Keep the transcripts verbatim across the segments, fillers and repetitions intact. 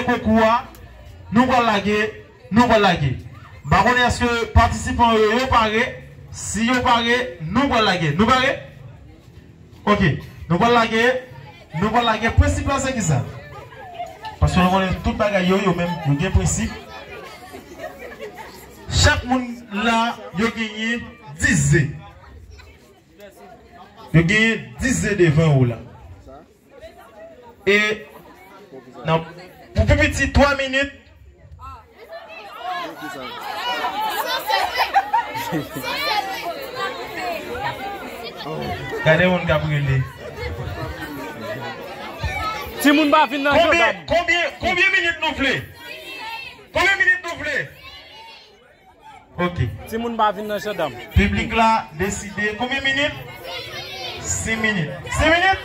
konkou a, nou pral lage, nou pral lage. M pa konnen èske patisipan yo, yo pare. Si yo pare, nou pral lage. Nou pare? Ok. Nou pral lage, nou pral lage. Prensip la se kisa? Paske nou konnen tout bagay yo, yo menm, yo gen prensip. Chak moun la, yo genyen dis ze. Yo genyen dis ze devan ou la. E nan, pou pi piti twa minit. Gade moun k ap rele. Timoun pa vin nan jandam. Konbyen, konbyen, konbyen minit nou vle? Konbyen minit nou vle? Ok. Timoun pa vin nan jandam. Piblik la deside konbyen minit? Sis minit. Sis minit?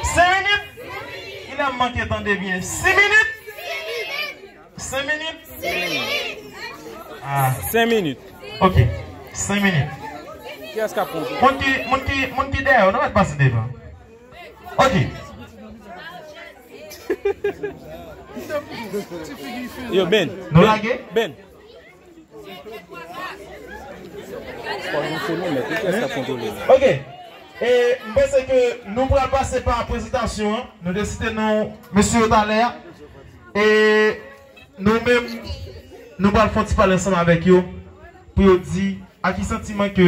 Sis minit? Kilè m manke tande byen? Sis minit? Senk minit? Ah. Senk minit. Ok. Senk minit. Kiyès k ap konte? Moun ki, moun ki, moun ki dèyè, nou mèt pase devan. Ok. Yo, Ben. Nou lage? Ben. Ok. E, m panse ke nou pral pase pa prezantasyon an. Nou te site non mesye yo talè a. E nou menm, nou pral fè yon ti pale ansanm avèk yo pou yo di a ki santiman ke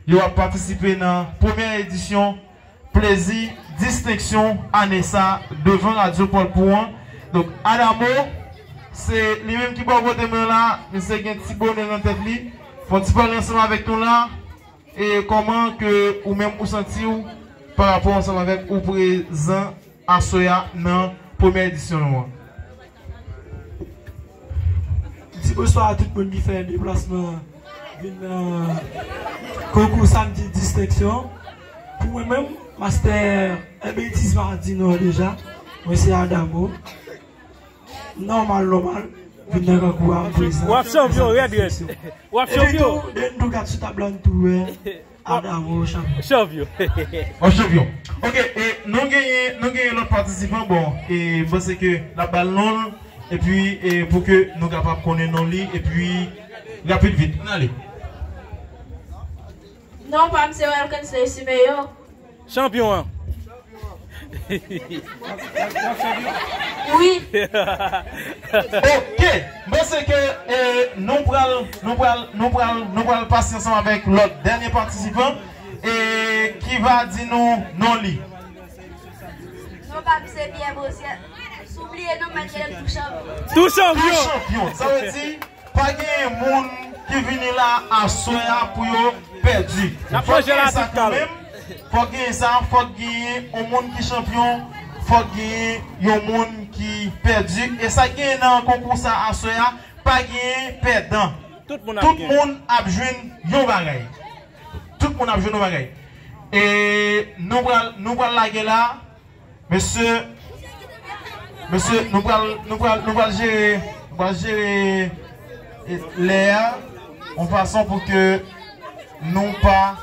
yo ap patisipe nan premyè edisyon Plezi Distenksyon ane sa devan Radyo Pòlpou an. Donk, Adamo, se li menm ki bò kote mwen la, misye gen ti bonè nan tèt li. Fè yon ti pale ansanm avèk nou la. E kòman ke ou menm ou santi w pa rapò ansanm avèk ou prezan aswè a nan premyè edisyon nou an? Di bonswa a tout moun ki fè deplasman vin nan konkou Samdi Distenksyon. Pou mwen menm, Mastè Hermétisme a di non deja. Mwen se Adamo. Nòmal, nòmal. Vin nan konkou a, m prezan. W ap chanpyon, rèd, rèd. W ap chanpyon. Epi tou, de n tou gad sou tab la, n tou wè. Adamo, chanpyon. Chanpyon. W ap chanpyon. Ok, e nou genyen, nou genyen lòt patisipan, bon, e m panse ke n ap ba l non l, epi, e pou ke nou kapab konnen non li, epi rapid vit, ann ale. Non pa m se Welkensley Simeon. Chanpyon an. Wi. Ok, m panse ke, e, nou pral, nou pral, nou pral, nou pral pase ansanm avèk lòt dènye patisipan, e, ki va di nou non li. Non pa m se Pierre Bosset. Si w bliye non m, mèt rele m Tou Chanpyon. Tou Chanpyon. Tou Chanpyon. Sa vle di, pa genyen moun ki vini la aswè a pou yo pèdi. N ap manje la tout talè. Fòk genyen sa, fòk genyen yon moun ki chanpyon, fòk genyen yon moun ki pèdi. E sa k genyen nan konkou sa aswè a, pa genyen pèdan. Tout moun ap genyen. Tout moun ap jwenn yon bagay. Tout moun ap jwenn yon bagay. E nou pral, nou pral lage la. Mesye, mesye, nou pral, nou pral, nou pral jere, nou pral jere, e, lè a yon fason pou ke nou pa,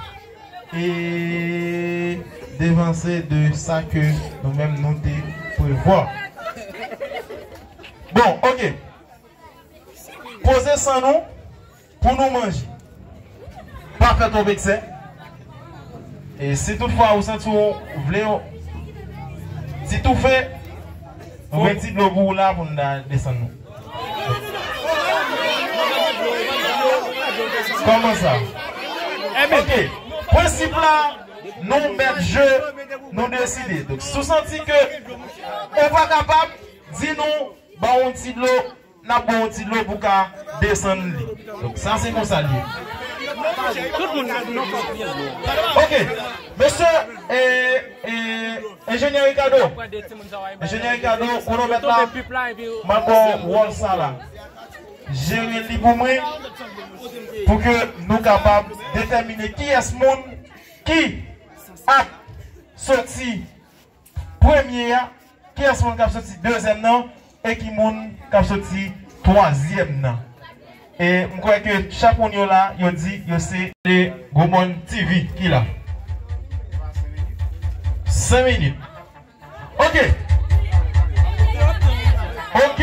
e, devanse de sa ke nou menm nou te prevwa. Bon, ok. Poze san nou pou nou manje. Pa fè twòp eksè. E si toutfwa ou santi w vle yon ti toufe, nou gen ti dlo pou ou la pou n ta desann nou. Kòman sa? Ok. Prensip la, nou mèt je, nou deside. Donk, si w santi ke ou pa kapab, di nou, ba w yon ti dlo, n ap ba w yon ti dlo pou ka desann li. Donk, sa se konsa l ye. Tout moun nan, nan kòk li. Ok. Mesye, e, e, enjenyè Ricardo. Enjenyè Ricardo, kwonomèt la, m ap ba w wòl sa la. Jere li pou mwen, pou ke nou kapab detèmine kiyès moun ki ap soti premye a, kiyès moun k ap soti dezyèm nan, e ki moun k ap soti twazyèm nan. E m kwè ke chak moun yo la, yo di yo se de Gwomòn T V ki la. Senk minit. Ok. Ok. Ok.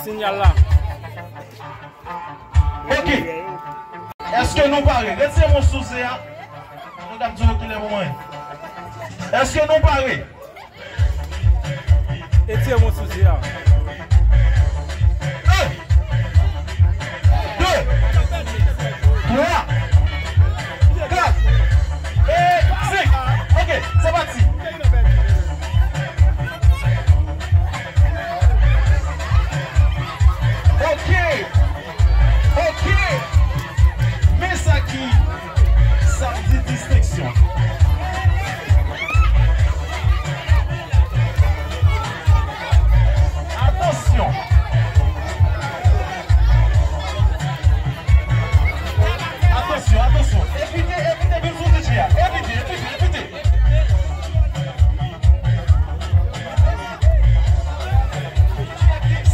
Sinyal la. Ok. Èske nou pare? Retire mwen sou ze a. Mwen t ap di w kilè pou mwen. Èske nou pare? Retire mwen sou ze a. Un, deux, trois, quatre et cinq. Ok, c'est parti. Ok. Ok. Men sa ki, sa di distenksyon. Atansyon. Atansyon, atansyon. Evite, evite vin sou D J a. Evite, evite, evite.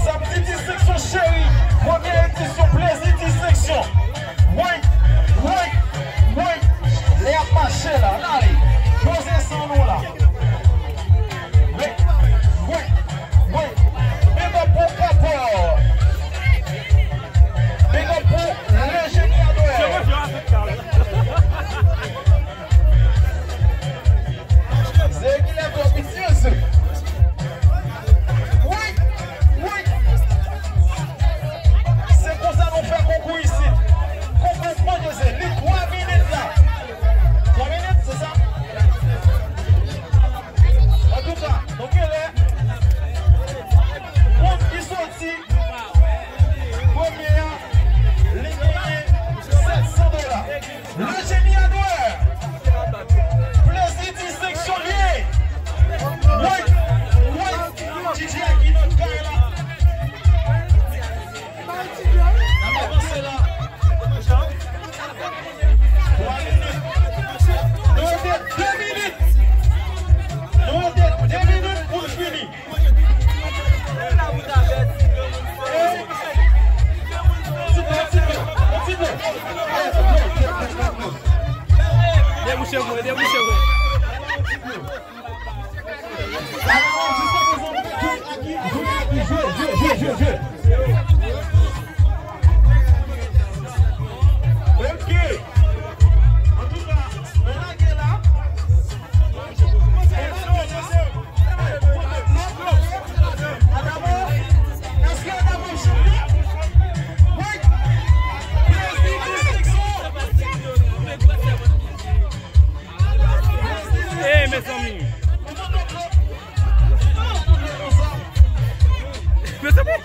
Samdi distenksyon cheri, premye edisyon plezi distenksyon. Woy, woy, woy. Lè ap mache la, n ale. Poze san nou la. Woy, woy, woy. Big up pou Kapò. Big up pou Lejeni Adwè. Se yo ki lève ofisye. Wi, wi. Se konsa nou fè konkou isit. Konkou manje se li twa minit la. Twa minit, se sa? Antouka, nou genlè, moun ki soti premye a, li genyen sèt san dola. Lejeni Adwè. Plezi distenksyon li ye. Woy, woy. D J a ki nan kay la. N ap avanse la. Twa minit. Nou rete de minit. Nou rete de minit pou n fini. Debouche mwen, debouche mwen. Ok. Antouka, nou lage la. Hey, mezanmi. Mezanmi.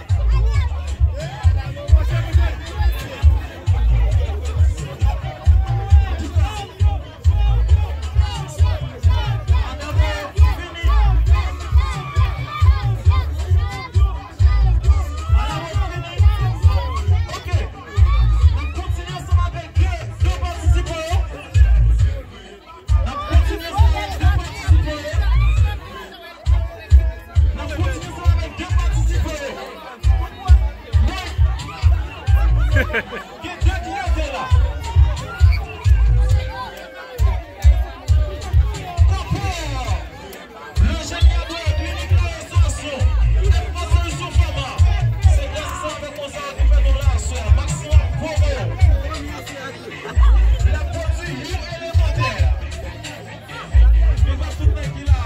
Gen de ki rete la. Konpè, Lejeni Adwè, klinik la, restoration, F A Solution Pharma. Se gras a sa, avèk konsa ki fè nou la aswè a. Maximum promo. Laproduit Yu Elemantè. Viva tout nèg ki la.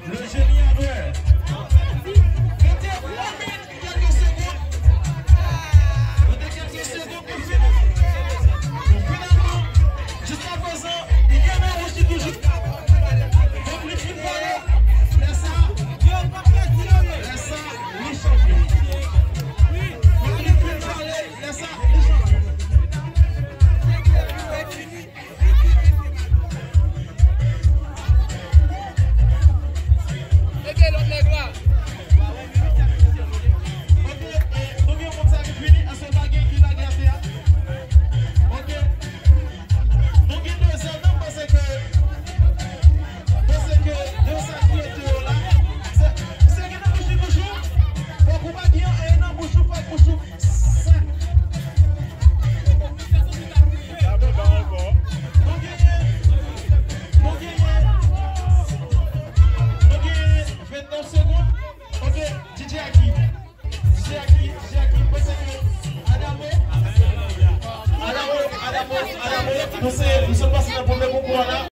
Lejeni Adwè. Rete yon minit, kèk segonn. Rete Jackie. Jackie, Jackie, panse ke Adamo, Adamo, Adamo, Adamo, panse misye pase nan premye konkou a la.